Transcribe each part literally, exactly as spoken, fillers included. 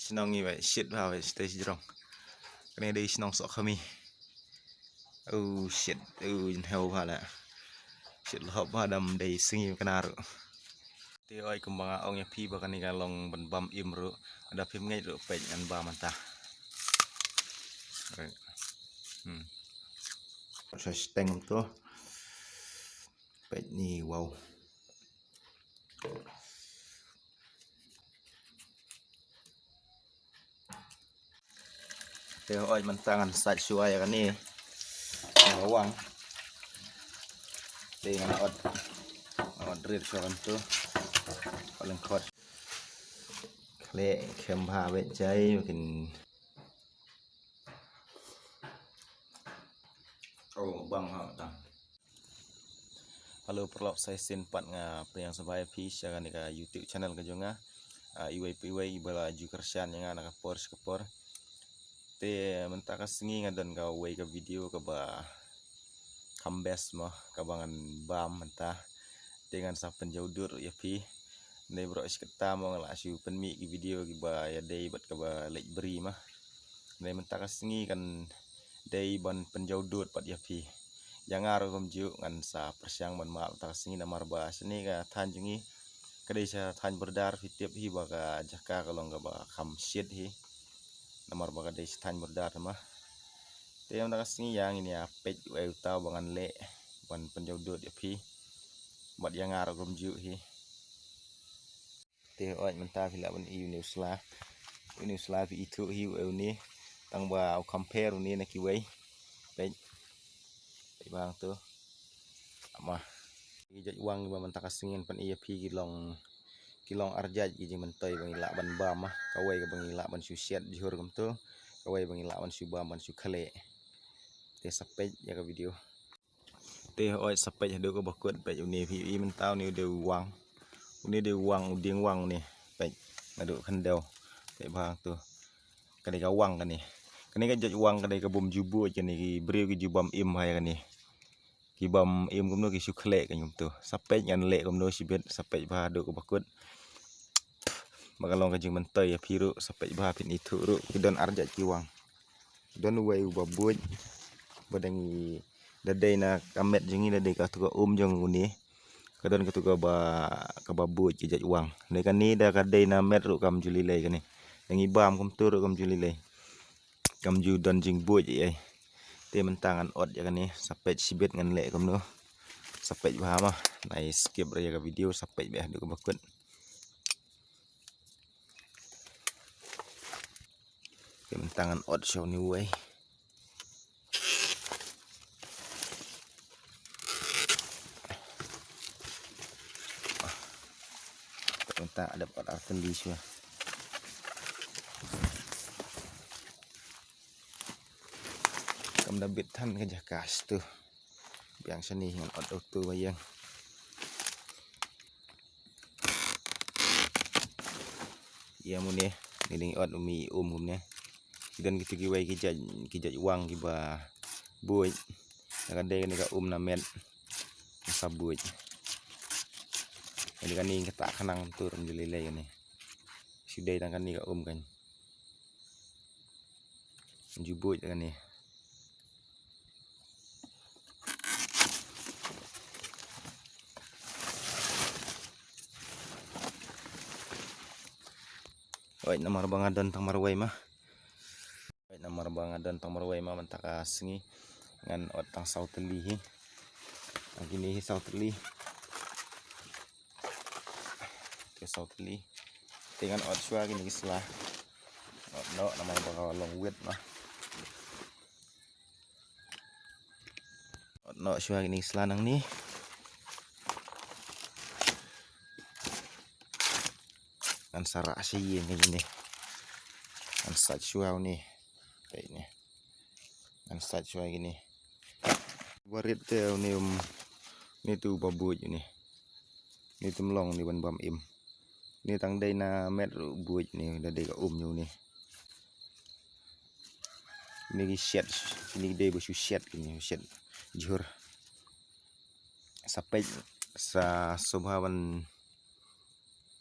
Shnong ngi wei shit bha wei shtei shijrong. Kane dei shnong Sohkhami. Oh shit, oh jynhew bha la. Shit lhop bha dam dei sngi kane ruh. Te oi kumba nga ong ïa phi ba kane ka long ban bam im ruh. Lada phim ngeit ruh peit ngan bam mynta. Hmm. Sa steng to. Peit ni, wow. Te hooid mynta ngan sait shuwa ïa kane. Nga wang. Te ngan ot. Ngan ot rit shuwa kane to. Paling khot. Khleh khem bha beit jai makin. Oh, bang ha ta. Hello paralok, sa shisien pat nga pdiang sngewbha ïa phi sha kane ka YouTube channel ka jong nga. Ah, iwei pa iwei iba la ju kyrshan ïa nga na ka por sha ka por. Te mynta ka sngi nga don kawei ka video kaba kham best mo, kaba ngan bam mynta. Te ngan sa pynjaw dud ïa phi. Hynrei baroh shi katta mo nga la shu pynmih ki video kiba ïadei bad kaba leit bri mo. Hynrei mynta ka sngi kan dei ban pynjaw dud pat ïa phi. Ïa nga ruh kumjuh ngan sa pyrshang ban mad mynta ka sngi namar ba shane ka thaiñ jong ngi ka dei sha thaiñ Bordar, phi tip hi ba ka jaka ka long kaba kham shit hi. Namar ba ka dei sha thaiñ Bordar ma. Te mynta ka sngi ïa ngin ïa peit uei uta uba ngan leh ban pynjaw dud ïa phi. Bad ïa nga ruh kumjuh hi. Te hooid mynta phi lah ban i une u sla. Une u sla phi ithuh hi uei une. Tang ba u compare une na kiwei. Peit. Peit bang to. Ama. Ki jait wang kiba mynta ka sngi ngan pyni ïa phi ki long, ki long arjait ki jingmyntoi ba ngi lah ban bam ah. Kawei kaba ngi lah ban shu shet jhur kumto. Kawei ba ngi lah ban shu bam ban shu khleh. Te sa peit ïa ka video. Te hooid sa peit haduh kaba kut, peit une phi i mynta une u dei u wang. Une dei u wang, u dieng wang une. Peit naduh khyndew. Peit bha to. Ka dei ka wang kane. Kane ka jait wang ka dei ka bym ju buid kane, ki briew ki ju bam im ha ïa kane. Ki bam im kumno ki shu khleh kane kumto. Sa peit ngan leh kumno shibit, sa peit bha haduh kaba kut. Ba ka long ka jingmyntoi ïa phi ruh, sa peit bha phin ithuh ruh, ki don arjait ki wang. Don uwei uba buid ba dang i, da dei na ka met jong ngi da dei katu ka um jong une. Ka don katu kaba, kaba buid ki jait wang. Hynrei kane da ka dei na met ruh kam ju lei lei kane. Da ngi bam kumto ruh kam ju lei lei. Kam ju don jingbuid ei ei. Te mynta ngan ot ïa kane, sa peit shibit ngan leh kumno. Sa peit bha ma. Nai skip re ïa ka video, sa peit bha haduh kaba kut. Te mynta ngan ot shuwa une uwei. Te mynta dep ot ar tylli shuwa. Kam da bit than ka jaka shatu. Biang shane ngan ot utu ba ïeng. Ïa mune, ngi dang ot u mih um kumne. Ki don kitu kiwei ki jait, ki jait wang kiba buid. Na ka dei kane ka um na met. Ka sa buid. Kane kane kata khnang tur ym ju lei lei kane. Shu dei tang kane ka um kan. Ju buid kane. Oi, namar ba nga don tang marwei ma. Oi, namar ba nga don tang marwei ma, mynta ka sngi ngan ot tang saw tylli hi. Tang kine hi saw tylli. Te saw tylli. Te ngan ot shuwa kine ki sla. Ot noh namar ba ka long wit ma. Ot noh shuwa kine ki sla nangne. Ngan sa rah sha ïing kine. Ngan sait shuwa une. Peit ne. Ngan sait shuwa kine. Ba rit te une, um, une tu ba buid une. Une tu ym long une ban bam im. Une tang dei na met ruh buid une, da dei ka um une. Une ki shet, une ki dei ba shu shet une, shet jhur. Sa peit, sa sngewbha ban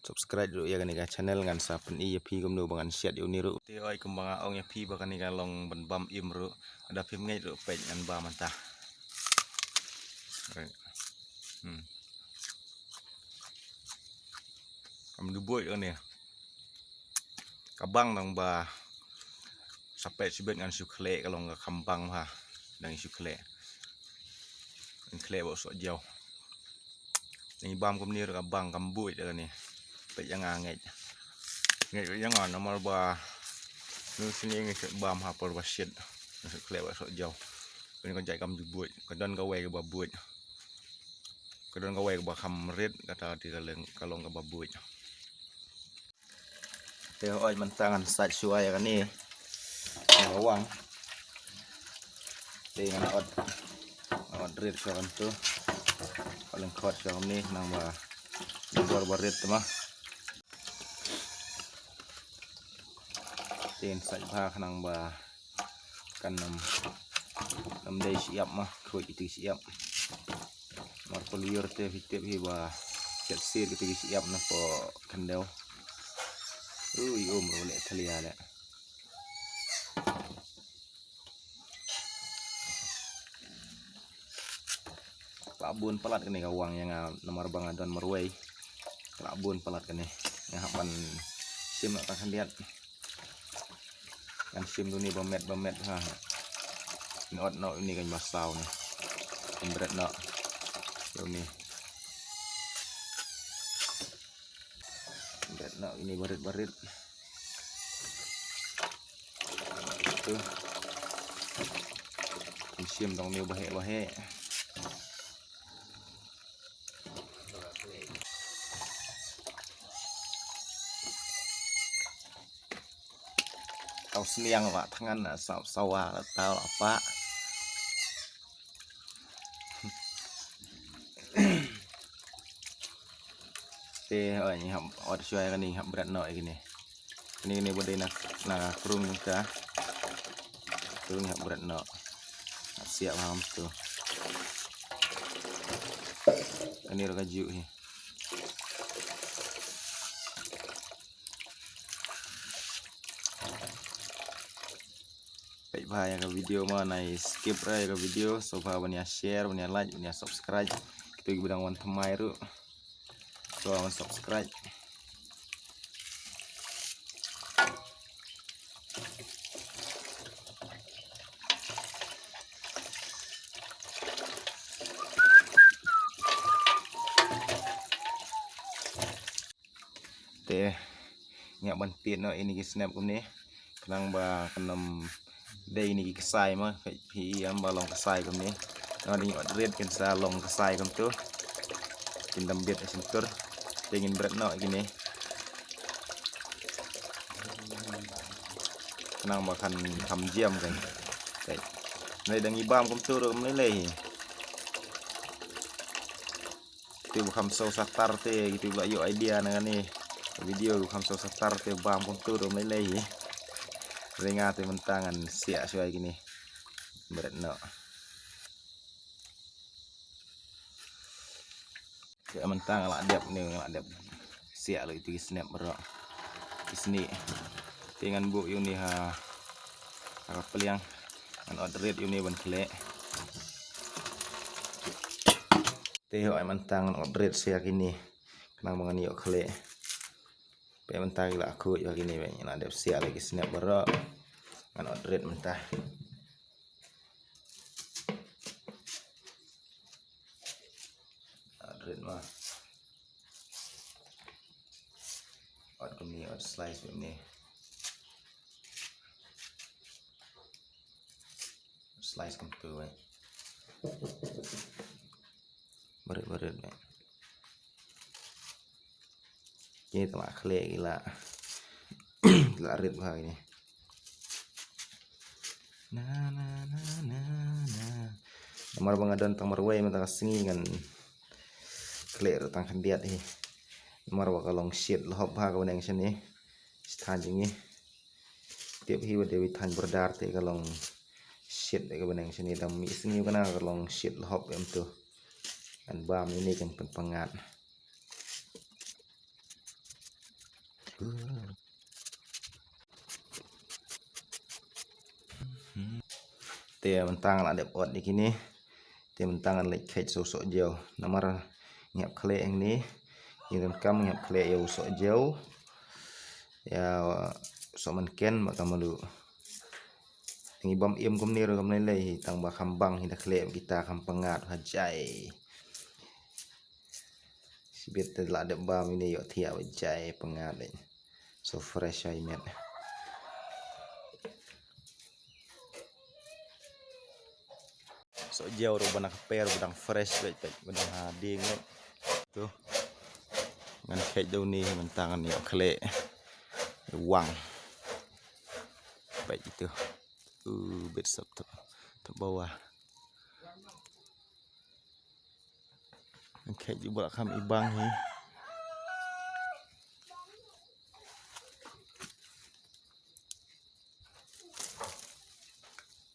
Subscribe ruh ïa kane ka channel, ngan sa pyni ïa phi kumno ba ngan shet ïa une ruh. Te oi kumba nga ong ïa phi ba kane ka long ban bam im ruh. Lada phim ngeit ruh peit ngan bam mynta. Hmm. Kam ju buit kane. Ka bang dang ba sa peit shibit ngan shu khleh ka long ka kham bang bha. Dang shu khleh. Ngan khleh bad soh jaw. Ngi bam kumne ruh ka bang kam buit kane. Peit ïa nga ngeit. Ngeit ïa nga namar ba ngi sngewsih ngi bam ha por ba shit. Ngi khleh bad soh jaw. Kane ka jait kam ju buit. Ka don kawei kaba buit. Ka don kawei kaba kham rit, kata te ka long, ka long kaba buit. Te hooid mynta ngan sait shuwa ïa kane. Ngan wang. Te ngan ot. Ngan ot rit shuwa kumtu. Ot lyngkhot shuwa kumne nang ba bor ba rit ma. Te ngan sait bha khnang ba kan ym, ym dei shyiap ma, khuid ïa ki shyiap. Mar pynlyer te phi tip hi ba shet shet kito ki shyiap na pdeng khyndew. Ui um ruh leh thalia leh. Ka la bun palat kane ka wang ïa nga namar ba nga don marwei. Ka la bun palat kane. Nga hap ban shim noh tang khyndiat. Ngan shim duni ba met ba met ha. Ngan ot noh uni kan ba saw ne. Ngan bret noh. Uni. Bret noh ini barit barit. Itu. Ngan shim dong ni bahek bahek. Tau sniang ba thngan na saw sawa tau apa. Te oi ngi hap ot shuwa kane ngi hap bret noh kane. Kane kane ba dei na, na krung ka. Krung hap bret noh. Hap siap ham tu. Kane ruh ka ju hi. Peit bha ïa ka video ma, nai skip re ïa ka video, sngewbha ban ïa share, ban ïa like, ban ïa subscribe. Kito kiba dang wan thymmai ruh, sngewbha ban subscribe. Te ngi hap ban tied noh ïa kine ki snep kumne. Khnang ba kan ym dei ïa kine ki ksai ma, phi ïa ba long ksai kumne. Ngi dang ot rit kin sa long ksai kumtu. Kin dam bit shyntur. Te ngin bret noh ïa kine. Khnang ba kan kham jiam kan. Te ngi dang ïa bam kumtu ruh kumne lei. Kito ba kham sngewsartar te, kito ba la ïoh idea na kane ka video, ba kham sngewsartar te bam kumtu ruh ym lei lei hi. Hynrei nga te mynta ngan siah shuwa ïa kine. Bret noh. Te mynta nga la dep ne, nga la dep siah lut ïa ki snep baroh. Ki snieh. Te ngan buh ïa une ha, ha ka pliang. Ngan ot rit ïa une ban khleh. Te hooid mynta ngan ot rit sha kine. Khnang ba ngan ïoh khleh. Peit mynta ki la khuid ba kine ba ngan dep siah la ki snep baroh. Ngan ot rit mynta. Ot rit ma. Ot kumne, ot slice kumne. Slice kumtu, eh. Barit, barit, eh. Kine te la khleh ki la, ki la rit bha kine. Na, na, na, na, na. Namar ba nga don tang marwei mynta ka sngi ngan khleh ruh tang khyndiat hi. Namar ba ka long shit lhop bha ka bneng shane. Shi thaiñ jong ngi. Tip hi ba dei thaiñ Bordar te ka long shit ka bneng shane, dang mih sngi kane ka long shit lhop em tu. Ngan bam ïa ine kan pynpang ngat. Te mynta nga la dep ot ïa kine. Te mynta ngan leit kheit soh soh jew. Namar ngi hap khleh hangne. Ngi donkam ngi hap khleh ïa u soh jew, ïa u soh mynken bad ka mluh. Ngi bam im kumne ruh kam lei lei hi, tang ba kham bang hi, da khleh kita kham pyngngad ha jai. Shibit te la dep bam ine, ïohthiah ba jai pyngngad lei. So fresh ai met. Soh jew ruh ba na ka per ba dang fresh beit beit, ba dang ha ding beit. Tu. Ngan kheit da une mynta ngan ïoh khleh. Wang. Beit itu. Uh, beit sap tu. Tu bawah. Ngan kheit ju ba la kham ibang hi.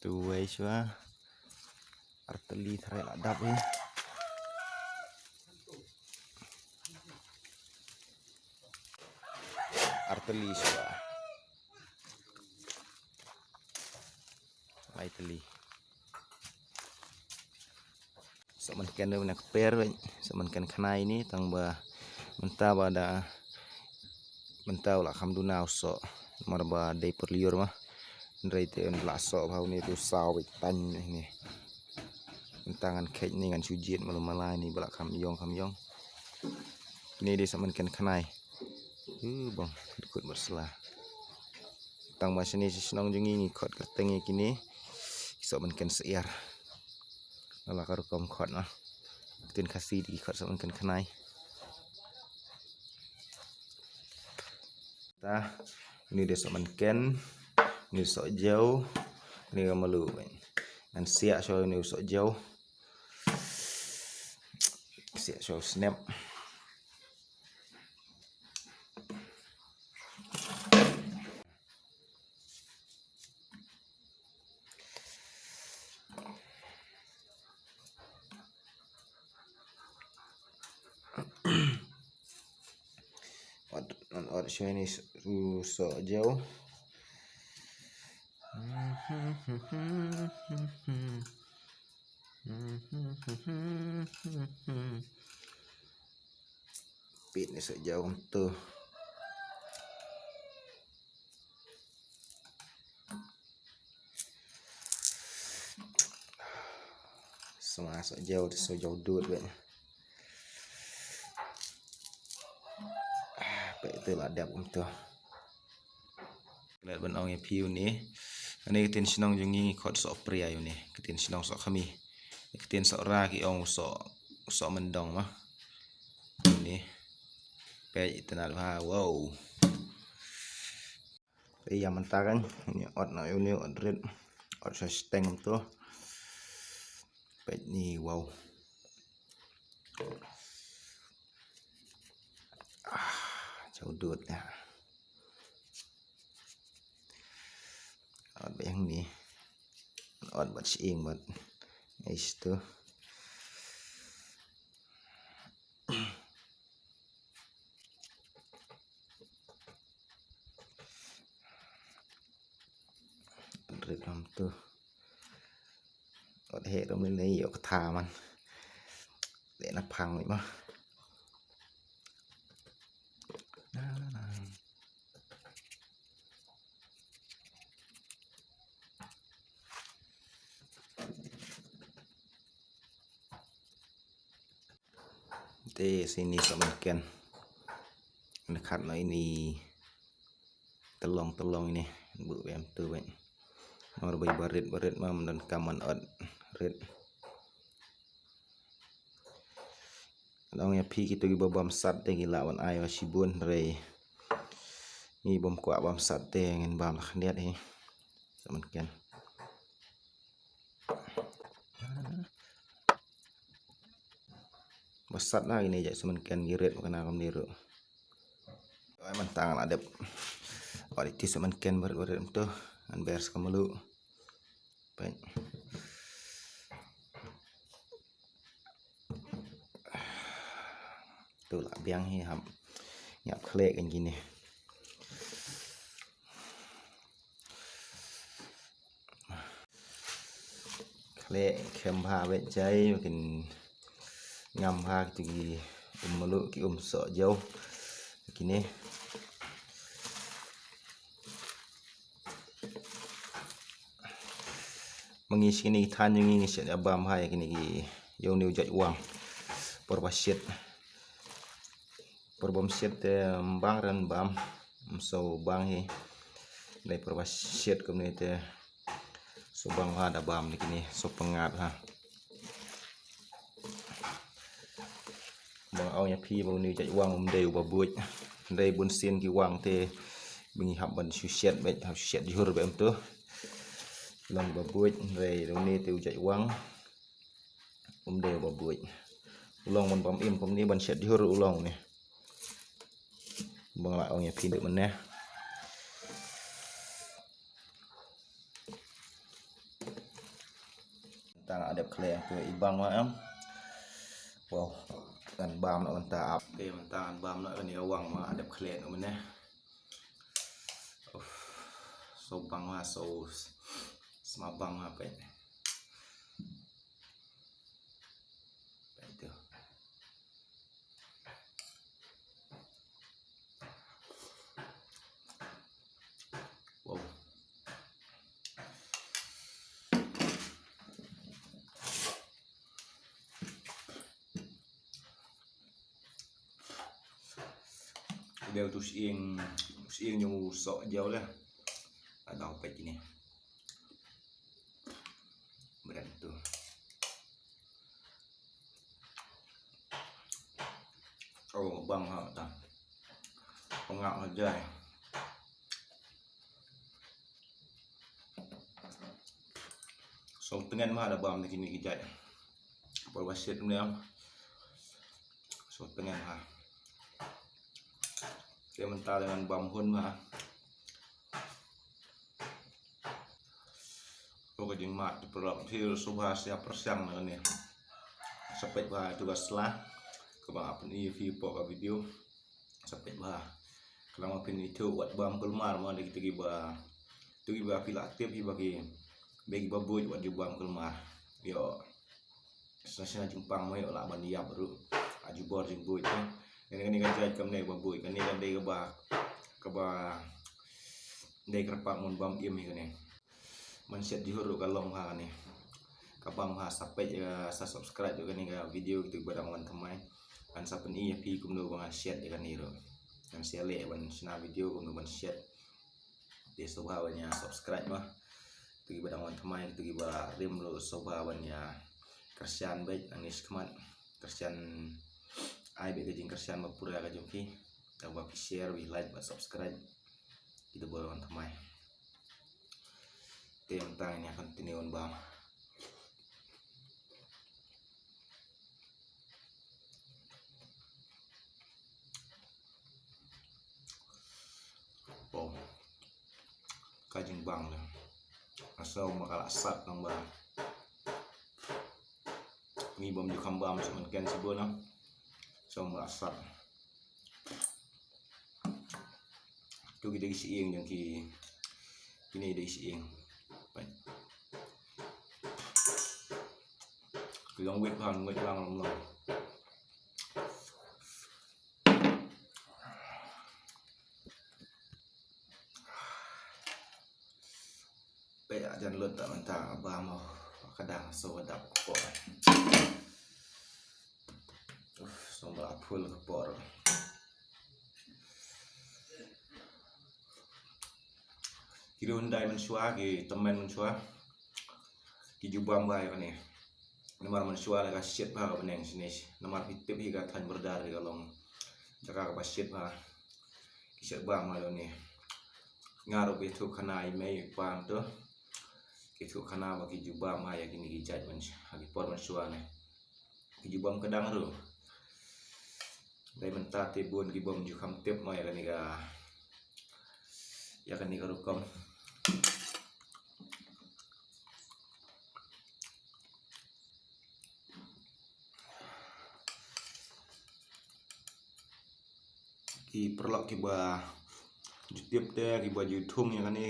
Tu wei shuwa. Artylli tharai la dap hi. Artylli shuwa. Lai tylli. Soh mynken ruh na ka per beit, soh mynken khnai ne, tang ba mynta ba da, mynta u la kham duna u soh, namar ba dei pyrliur ma. Hynrei te un la soh ba une te u saw beit tang ne. Mynta ngan kheit ne, ngan shu jied malu malai ne ba la kham ïong kham ïong. Kine dei soh mynken khnai. Uh, bang, dkut bad sla. Tang ba shane sha shnong jong ngi ngi khot kyrteng ïa kine. Soh mynken syiar. La ka rukom khot na. Ktien Khasi te ki khot soh mynken khnai. Ta, une dei soh mynken, une soh jew, une ka mluh. Ngan siah shuwa une soh jew. Siah shuwa snep. Ot, ot shuwa ine u soh jew. Pit ne soh jew kumto. Sma soh jew, soh jew dud beit. Peit te la dep kumto. Klet ban ong ïa phi une. Kane ka ktien shnong jong ngi ngi khot soh pria une. Ka ktien shnong soh khami. Ka ktien Sohra ki ong soh, soh myndong ma. Une. Peit itynnad bha, wow. Peit ïa mynta kan, une ot na une ot rit. Ot sha steng to. Peit ne, wow. Ah, jew dud ïa. Ot bad hangne. Ot bad shyieng bad. Ais to. Rit lam to. Ot heh rum ne ïoh kata man. Dei na phang ni ma. Te sini soh mynken. Nda khat noh ine. Tylong tylong ine. Buh beit to beit. Namar ba ïa ba rit ba rit ma ym donkam ban ot rit. Ngan ong ïa phi kito kiba bam sat te ki lah ban ai ba shibun hynrei ngi bym kwah bam sat te ngin bam la khyndiat hi. Soh mynken. Ba sat na kine jait soh mynken ki rit ba kane kumne ruh. Ai mynta nga la dep. Ot iti soh mynken ba rit ba rit mynta ngan ber sa ka mluh. Peit. To la biang hi hap. Ngi hap khleh kan kine. Khleh khem bha beit jai, kin ngam bha kito ki um malu, ki um soh jaw. Kine. Ma ngi shi kine ki than jong ngi, ngi shet ïa bam ha ïa kine ki, ïa une u jait wang. Por ba shet. Por bam shet te, ym bang ren bam. Ym sngewbang hi. Dei por ba shet kumne te. Sngewbang ha da bam ne kine, sngewpyngngad ha. Ba nga ong ïa phi ba une u jait wang um dei uba buit. Dei bun sien ki wang te ba ngi hap ban shu shet beit, hap shet jhur beit um to. Long ba buit, dei une te u jait wang. Um dei uba buit. U long ban bam im kumne ban shet jhur u long ne. Ba nga la ong ïa phi dei mynne. Tang a dep khleh tu i bang ma em. Wow. Kan bam na mynta ap. Te mynta kan bam na kane ka wang ma a dep khleh na mynne. Uf. So bang ma so sma bang ma peit. Peit tu. Wow. Dei tu syieng, syieng ñu sok jauh lah. Ada apa ini? Berat tu. Oh, bang ha ta. Pengak aja. So tengen ma da bam di kini ki jait. Por ba shet mliam. So tengen ha. Te mynta dengan bam hun ma. Ko ka jingmut te paralok, phi sngewbha share pyrshang na kane. Sa peit bha ïa tu ka sla kaba nga pyni ïa phi hapoh ka video. Sa peit bha. Khnang ba phin ithuh wat bam kulmar ma da kito kiba, kito kiba phi la tip hi ba ki, ba kiba buit wat ju bam kulmar. Ïoh. Sa shisha jingpang ma ïoh lah ban ïap ruh. Aju bor jingbuit. Kane, kane ka jait kam ne kaba buit, kane ka dei kaba, kaba dei kyrpang mon bam im hi kane. Ban shet jhur ruh ka long ha kane. Ka bang ha, sa peit, eh, sa subscribe ïa kane ka video, kito kiba dang wan thymmai. Kan sa pyni ïa phi kumno ba ngan shet ïa kane ruh. Ngan sa leh ban shna video kumno ban shet. Te sngewbha ban ïa subscribe ma. Kito kiba dang wan thymmai, kito kiba rim ruh sngewbha ban ïa kyrshan beit, nangne shakhmat. Kyrshan, ai beit ka jingkyrshan ba pura ka jong phi. Kaba phi share, phi like bad subscribe. Kito ba wan thymmai. Te mynta ngin ïa continue ban bam. Oh. Ka jingbang ne. Nga sngew ma ka la sat nang ba ngi bam ju kham bam shu mynken shibun na. Sngew ma ka la sat. Tu ki dei ki shyieng jong ki. Kine dei ki shyieng. Peit. Ki long wit bha, wit lang long long. Peit jan lut ta mynta ba mo ka dang so dap ko. Uf, so ba full ka por. Ki ruh hyndai mynshuwa, ki tymmen mynshuwa. Ki ju bam bha ïa kane. Namar mynshuwa la ka shit bha ka bneng shane. Namar phi tip hi ka thaiñ Bordar ka long jaka kaba shit bha. Ki shit bam bha ïa kane. Nga ruh ki thuh khana i mei i pa to. Ki thuh khana ba ki ju bam bha ïa kine ki jait mynshuwa, ha ki por mynshuwa ne. Ki ju bam kdang ruh. Dei mynta te bun ki bam ju kham tip mo ïa kane ka, ïa kane ka rukom. Ki paralok kiba ju tip te, kiba ju thung ïa kane,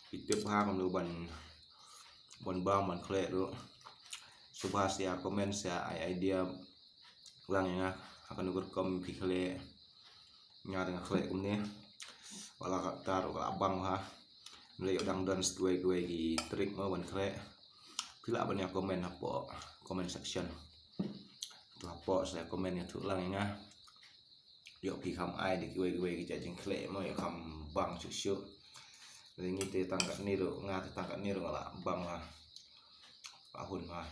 ki tip ha kumno ban Ban bam ban khleh ruh. Sngewbha share, comment, share, ai idea lang ïa nga ha kano ka rukom phi khleh. Nga dang khleh kumne. Wat la katta ruh ka la bang ha. Lei ïoh dang don kiwei kiwei ki trick mo ban khleh. Phi lah ban ïa comment hapoh comment section. To hapoh sa comment ïathuh lang ïa nga. Ïoh phi kham ai da kiwei kiwei ki jait jingkhleh mo ïoh kham bang shuh shuh. Lei ngi te tang katne ruh, nga te tang katne ruh nga la bang ha. Ba hun ha.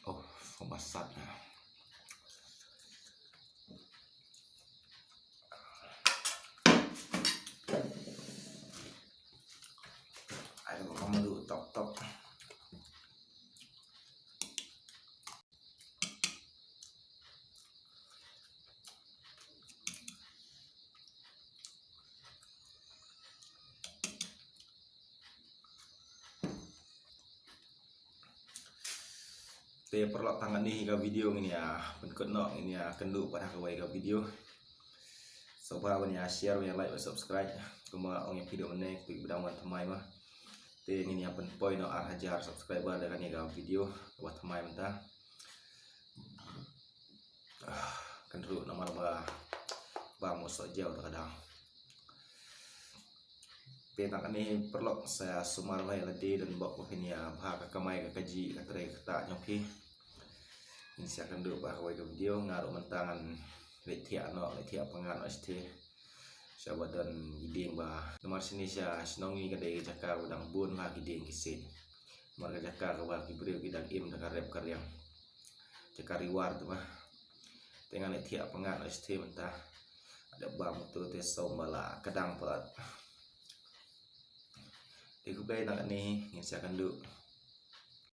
Oh, phongsat na. Ai, ba ka madu tok tok. Te paralok, tang katne hi ka video ngin ïa pynkut noh, ngin ïa kynduh pat ha kawei ka video. Sngewbha ban ïa share, ban ïa like, ban subscribe. Kumba ong ïa phi, dei mynne phi ba dang wan thymmai ma. Te ngin ïa pynpoi noh ar hajar subscriber da kane ka video kaba thymmai mynta. Ah, kynruh namar ba, ba mo soh jaw da ka daw. Te tang katne paralok, sa sumar bha ïa lade, don bok ba phin ïa bha ka kamai ka kajih, ka trei ka ktah jong phi. Ngin sa ïa kynduh pat ha kawei ka video, nga ruh mynta ngan leit thiah noh, leit thiah pyngngad noh shatei. Sha ba don ki dieng ba namar shane sha shnong ngi ka dei ka jaka ba dang bun bha ki dieng ki siej. Namar ka jaka kaba ki briew ki dang im da ka rep ka riang. Jaka riwar te ma. Te ngan leit thiah pyngngad noh shatei mynta. Dep bam uto te sawm ba la kdang pat. Te khublei, tang katne ngin sa ïa kynduh.